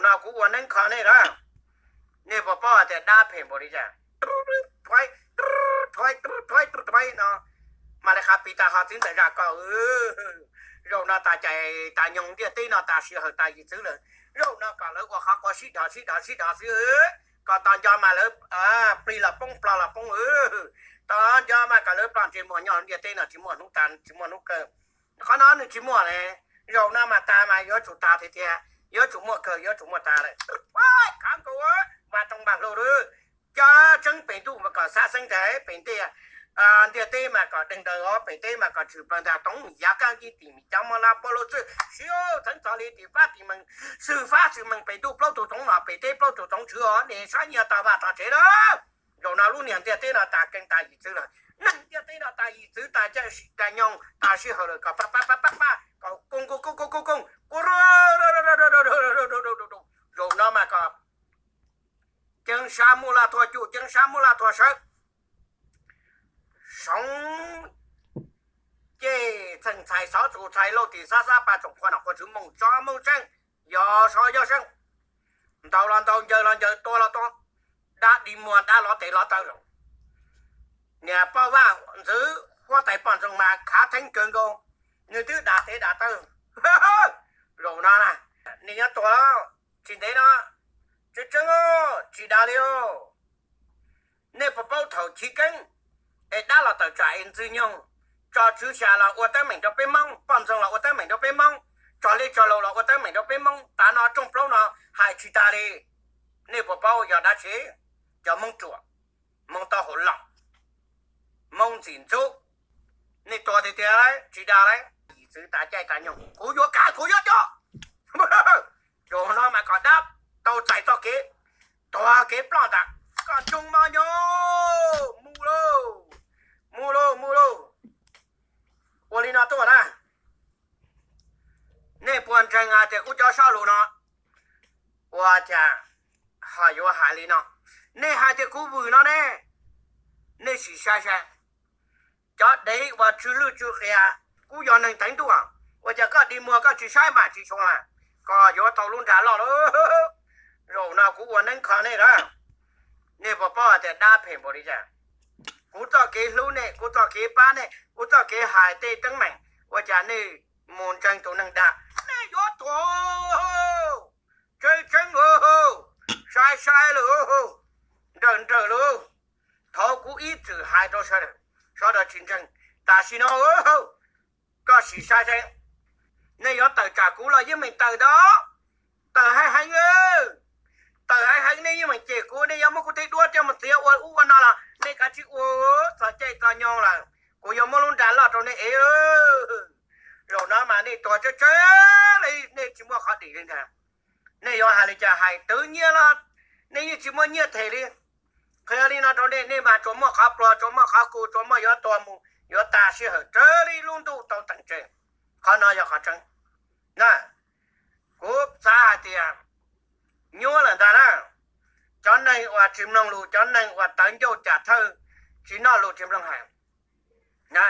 No kuv ua neeb kho nej lawm, nej puas paub hais tias dab phem npaum li cas? Thuaib, thuaib, thuaib no, mas li qhav pis tas ho txiv ntxawm zaj koj. Zaum no tas cai tas nyoog ntiaj teb no tas sij hawm tas yim txwv lawm. Zaum no kom lawv ua qhov qua sib dhos sib dhos sib dhos xwb. Kom tos nco mas lawv plig los poob plog los poob. Tos nco mas kom lawv ploj ntsej muag nyob ntiaj teb no tsis muaj hnub tas tsis muaj hnub kawg. Qhov no nws tsis muaj ne. Zaum no mas tas mas yuav tsum tas tiag tiag, yuav tsum muaj kawg yuav tsum muaj tas lawm. Khav nkaus, npaj rooj npaj hlua lawm. Cov tseeb pem ntuj mas kom xab xeeb ntag, pem ntiaj teb mas kom deeg daws os, pem teb mas kom tshwm plaws ntag, toov yav kaj ncej tim cov mos lab pov lub txwj siv txheeb txog li tim fab tim mees, xwm fab xwm mees pem ntuj plaub tug tsoov no, pem teb plaub tug tsoov tswv os, nej saib nyias tog vaj tog tsev lawm. Zaum no lub niag ntiaj teb no tas keeb tas yim txwv lawm, neeg ntiaj teb no tas yim txwv tas caij tas nyoog tas sij hawm lawm, kom pab pab pab pab pab kom kooj kooj kooj kooj kooj kooj. Zaum no mas kom ceeb sab muaj laj thuag cuj, ceeb sab muaj laj thuag sawv. Soov cej txheej txhais xov txus txhais lauj tim xab xab paj tsoom qhua nom qhua tswv mooj tso mooj tseeb, yog sov yog seeb, ntaus los ntaus ncaws los ncaws tua los tua, dab dig muag dab lov tes lov taw lawm. Niag poj vaj ntxwv huab tais poj ntxoog mas khav theeb kawg nkaus, nws twb dam tes dam taw. Zaum no na, nej nyob tua tsis ntev no, tseeb tseeb tsis dam li. Nej puas paub thaum chiv keeb es dab los tawm tsam es ntxwg nyoog, tso tswv xya los ua teeb meem rau peb Hmoob, poj ntxoog los ua teeb meem rau peb Hmoob, tso liab tso laus los ua teeb meem rau peb Hmoob, tav no rooj plaub no hais tsis tas li. Nej puas paub yog dab tsi? Cov Hmoob ruam, Hmoob taub hau loj, Hmoob ntxim ntxub. Nej tua tiag tiag tsis dam li. Yim txwv tas caij tas nyoog kuv yuav kav kuv yuav coj. Zaum no mas kom dab tau txais txoj kev tuag kev ploj ntag. Koj coob mab nyob, mus lauj, mus lauj, mus lauj. Ua li no tuaj na. Nej puas ntseeg hais tias kuv cov sob lus no ua cas ho yuav hais li no? Nej hais tias kuv vwm no ne, nej sim saib saib. Cov dev uas tsw lwj tsw qias, kuv yog neeg teev ntuj, ua cas koj dig muag koj tsis saib mam tsis xyuas mas koj yuav tau lub nra loj lawm. Zaum no kuv ua neeb kho nej lawm, nej puas paub hais tias dab phem npaum li cas? Kuv txoj kev hlub nej, kuv txoj kev pab nej, kuv txoj kev hais tej teeb meem, ua cas nej mus ntseeg tus neeg dag? Nej yuav tuag, tseeb tseeb, saib saib lawm, nrawm nrawm lawm. Thaum kuv ib txwm hais rau sawv daws, sawv daws tsis ntseeg, tam sim no koj sim saib saib, nej yuav tawm tsam kuv los yeej meem tawm ntag. Tawm heev heev, tawm heev heev, nej yeej meem cem kuv, nej yuav muab kuv tej duab coj mus txiav ua ub ua no los nej kav tsij ua, txog caij txog nyoog lawm kuv yuav muab lub nra loj rau nej ev. Zaum no mas nej tuag tsawg tsawg li, nej tsis muaj qhov dim li ntag. Nej yuav hais li cas hais twv nyiaj los nej yeej tsis muaj nyiaj them li. Qhia li no rau nej, nej mas tsuas muaj qhov pluag, tsuas muaj qhov kuv, tsuas muaj yuav tuag mus yuav tas sij hawm raws li lub ntuj tau teem tseg. Qhov no yog qhov tseeb na. Kuv xav hais tias nyuaj lawm ntag na. Cov neeg uas tsis mloog lus, cov neeg uas tawv ncauj cam thawj, tsis noj lus tsis mloog hais na,